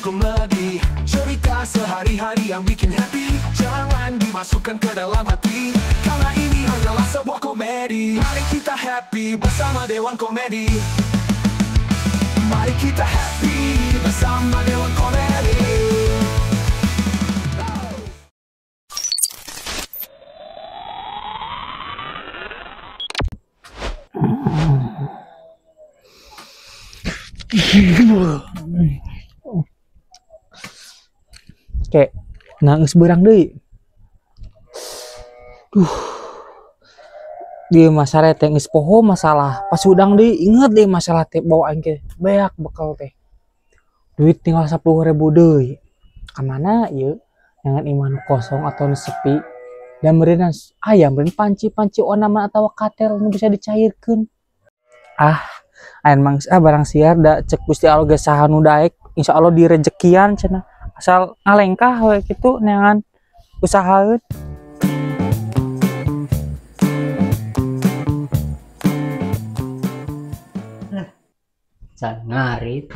komedi. Cerita sehari-hari yang bikin happy. Jangan dimasukkan ke dalam hati, karena ini hanyalah sebuah komedi. Mari kita happy bersama Dewan Komedi. Mari kita happy bersama Dewan Komedi. Oke, nangis berang deui. Duh. Dia masalah teh geus poho masalah. Pas udang deui inget deui masalah teh bawa aing ke beak bekal teh. Duit tinggal 10.000 deui. Ka mana ieu? Jangan iman kosong atau sepi. Dan meureun aya meureun panci-panci onaman atawa katel nu bisa dicairkeun. Ah, ayeuna mah geus barang siar da cek Gusti Allah geus saha nu daek, insyaallah direjekian cenah. Asal ngalengkah we kitu neangan usahaeun. Can ngarit.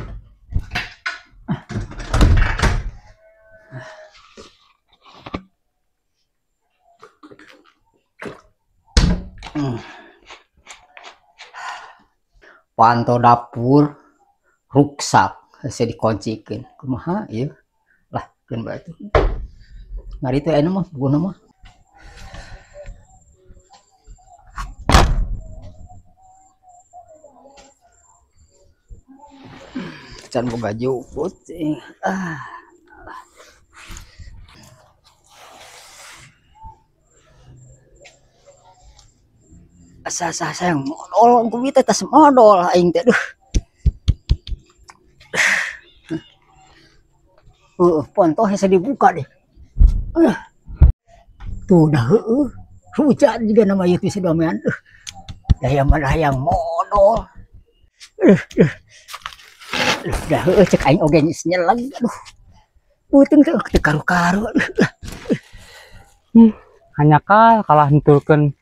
Panto dapur ruksak hese dikuncikeun. Kumaha ieu? Lah, keun bae atuh. Ngarit we ayeuna mah bubuhna mah. Can boga jukut cing. Ah. Asa sayang modol ku teh tas modol aing teh duh. Pontoh hese dibuka deh. Tuh dah heueuh. Hujan juga nama ieu teh sedomean. Daya mah hayang modol. Dah heueuh cek aing oge geus nyeleg aduh. Beuteung teh karu-karu. Hanya kalah nutulkeun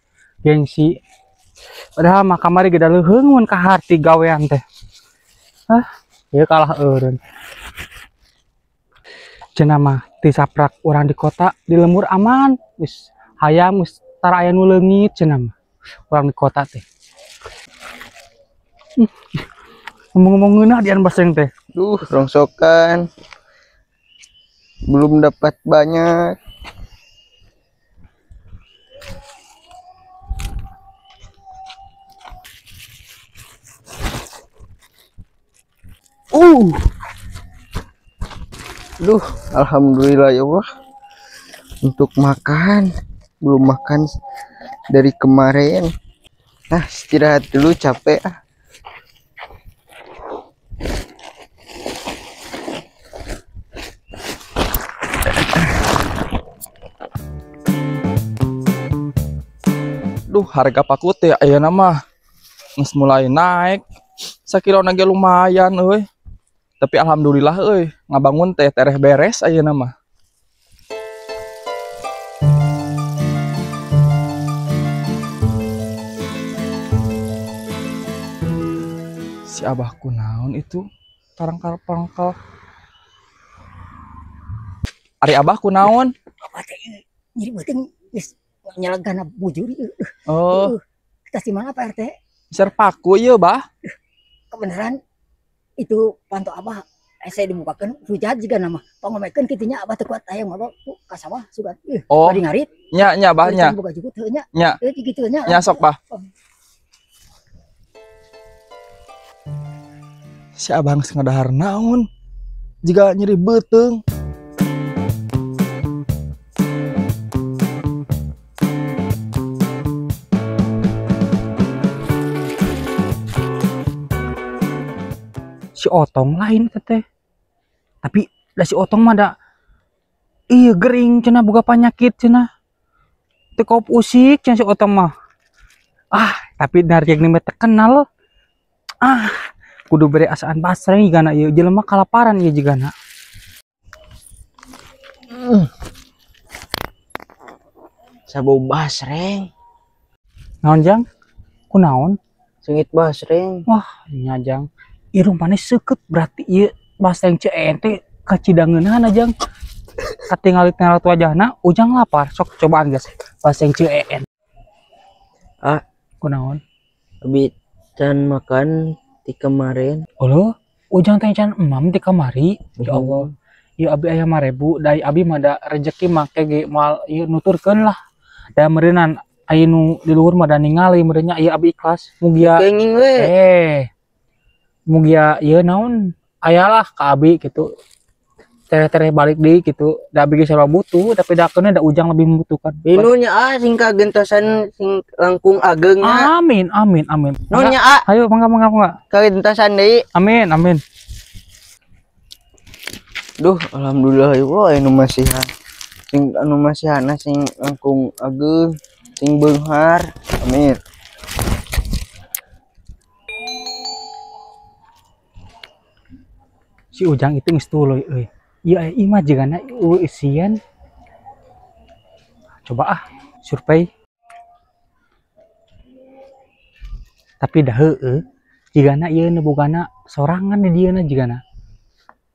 gengsi. Padahal mah kamari ge da leuheung mun ka harti gawean teh. Hah, ieu kalah eureun. Cenah mah ti saprak urang di kota di lembur aman, geus hayam geus tara aya nu leungit cenah mah. Urang di kota teh. Ngomong-ngomong ngeunah dian baseng teh. Duh, rongsokan. Belum dapat banyak. Duh, alhamdulillah ya Allah. Untuk makan, belum makan dari kemarin. Nah, istirahat dulu capek ah. Duh, harga paku teh ayeuna mah geus mulai naik. Sakilona ge lumayan euy. Tapi alhamdulillah euy, ngabangun teh tereh beres ayeuna mah. Si abah kunaon itu tarangkal-pangkal. Ari abah kunaon? Abah teh nyeri beuteung geus nyelegana bujur ieu. Oh. Tas di mana Pak RT? Ser paku ieu, Bah. Kebenaran itu panto abah saya dibukakan hujan juga nama pangomekeun kitu nya abah teu kuat hayang modol ka sawah sugan. Oh. Bari ngarit. Nya nya bah nya. Buka jukut heuh nya. Nya. Heuh kitu nya. Nya sok bah. Si abah geus ngadahar naon? Jiga nyeri beuteung. Si Otong lain teh. Tapi da si Otong mah da iya gering cenah boga panyakit cenah. Teu kop usik cenah si Otong mah. Ah, tapi dari yang teu kenal. Ah, kudu bere asaan basreng jigana ieu jelema kalaparan ieu jigana. Sabau basreng. Naon jang? Kunaon? Sengit basreng. Wah, nya jang. Irung maneh seukeut berarti ieu basreng ceun teh Kacidangeunana jang. Katingali tinggal wajahna Ujang lapar. Sok cobaan guys. Baseng CEN. Ah, kunaon? Abi can makan ti kemarin. Uluh, Ujang teh can emam ti kamari. Ya Allah. Ieu abi aya 5.000, da abi mah da rejeki make ge moal ieu nuturkeun lah. Da meureunnan aya nu di luhur mah da ningali meureunnya ieu abi ikhlas. Mugia kenging we. Mugia ieu naon aya lah ka abi gitu. Tere-tere balik deui gitu. Da abi ge sarua butuh tapi da keuna da Ujang lebih membutuhkan. Minunya ah sing kagentosan sing langkung ageng. Amin amin amin. Nunya ah. Ayo mangga mangga mangga. Kagentosan deui. Amin amin. Duh, alhamdulillah ya Allah anu masihan. Sing anu masihana sing langkung ageng, sing beunghar. Amin. Si Ujang itu geus tuluy euy. Ieu aya imah jigana eueuh isian. Coba ah survei. Tapi dah heueuh jigana ieu nu bogana sorangan di dieu na jigana.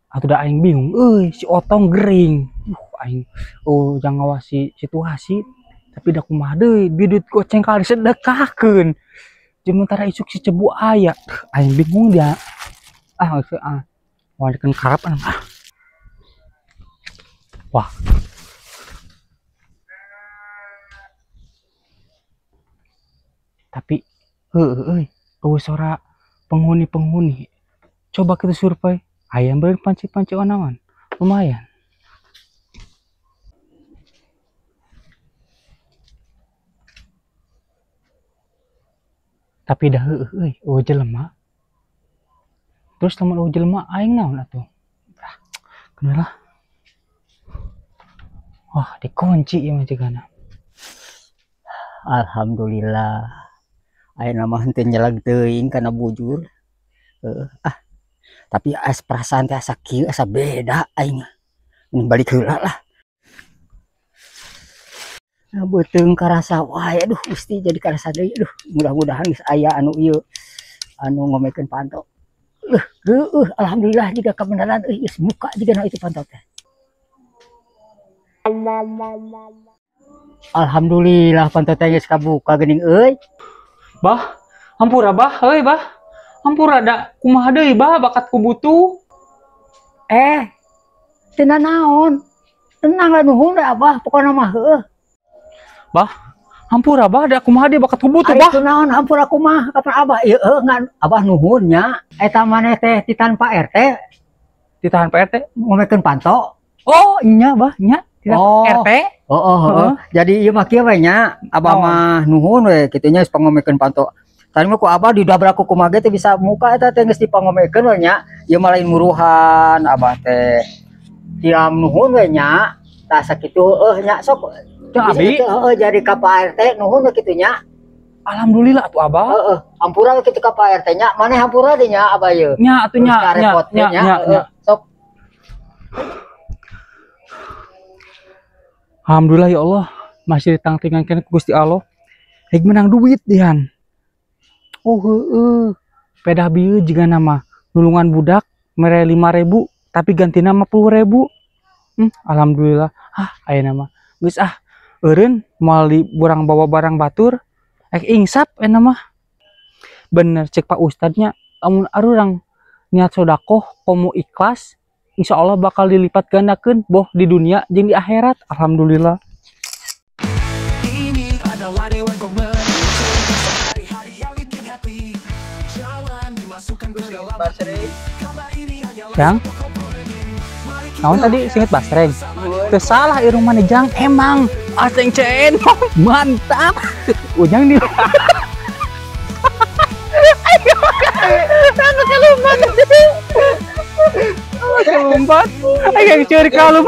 Atuh da aing bingung euy si Otong gering. Aing oh jangan ngawasi situasi tapi da kumaha deui duit goceng kali sedekahkeun. Sementara isuk si Cebu aya. Aing bingung dia. Ah geus ah. Moal karap ah. Wah. Tapi heueuh euy, eueuh sora penghuni-penghuni. Coba kita survei. Ayam beureun panci-panci onawan. Lumayan. Tapi dah heueuh euy, eueuh jelema. Terus lamun eueuh jelema aing naon atuh? Ah, keun lah. Wah, dikunci ieu mah jigana. Alhamdulillah. Ayeuna mah henteu nyeleg teuing kana bujur. Ah. Tapi as perasaan teh asa kieu asa beda aing. Mending balik heula lah. Nah, beuteung karasa wae aduh Gusti jadi karasa deui aduh mudah-mudahan geus aya anu ieu anu ngomekeun panto. Heueuh alhamdulillah jiga kabeneran euy geus muka jiga na itu panto teh. Alhamdulillah panto teh geus kabuka geuning euy. Bah, hampura bah, euy bah. Hampura da kumaha deui bah bakat ku butuh. Teu naon. Tenang lah nuhun da abah pokona mah heueuh. Bah, hampura bah da kumaha deui bakat ku butuh bah. Ari naon hampura kumaha kapan abah ieu heueuh ngan abah nuhun nya. Eta maneh teh titahan Pak RT. Titahan Pak RT ngomekeun panto. Oh, nya bah nya. Oh, RT. Oh, oh. Jadi ieu mah kieu we nya, abah mah nuhun we kitu nya geus pangomekeun panto. Tadi mah ku abah didabrak ku kumaha ge teh bisa muka eta teh geus dipangomekeun we nya. Ieu mah lain muruhan abah teh. Tiam nuhun we nya. Tah sakitu heueuh nya sok. Teu abi heueuh jadi ka Pak RT nuhun we kitu nya. Alhamdulillah atuh abah. Heeh, hampura we kitu ka Pak RT nya. Maneh hampura deui nya abah ieu. Nya atuh nya nya. Sok. Alhamdulillah ya Allah, masih ditangtingankeun ku Gusti Allah. Rek menang duit dihan. Oh heueuh. Pedah bieu jiga nama nulungan budak mere 5.000 tapi gantina 50.000. Alhamdulillah. Ah, aya nama. Geus ah, eureun moal di burang bawa barang batur rek insap eta mah. Bener cek Pak Ustadnya, lamun arurang niat sodakoh komo ikhlas, insya Allah bakal dilipat gandakeun boh di dunia jeung di akhirat. Alhamdulillah. Ini adalah Dewan Komedi. Sehari-hari yang bikin happy. Jangan dimasukkan ke dalam hati. Karena ini hanyalah Jang? sebuah komedi. Mari kita Naon tadi singit basreng? Teu salah irung maneh Jang, emang aseng cen. Mantap. Ujang di Lompat. Ayo curi kalau.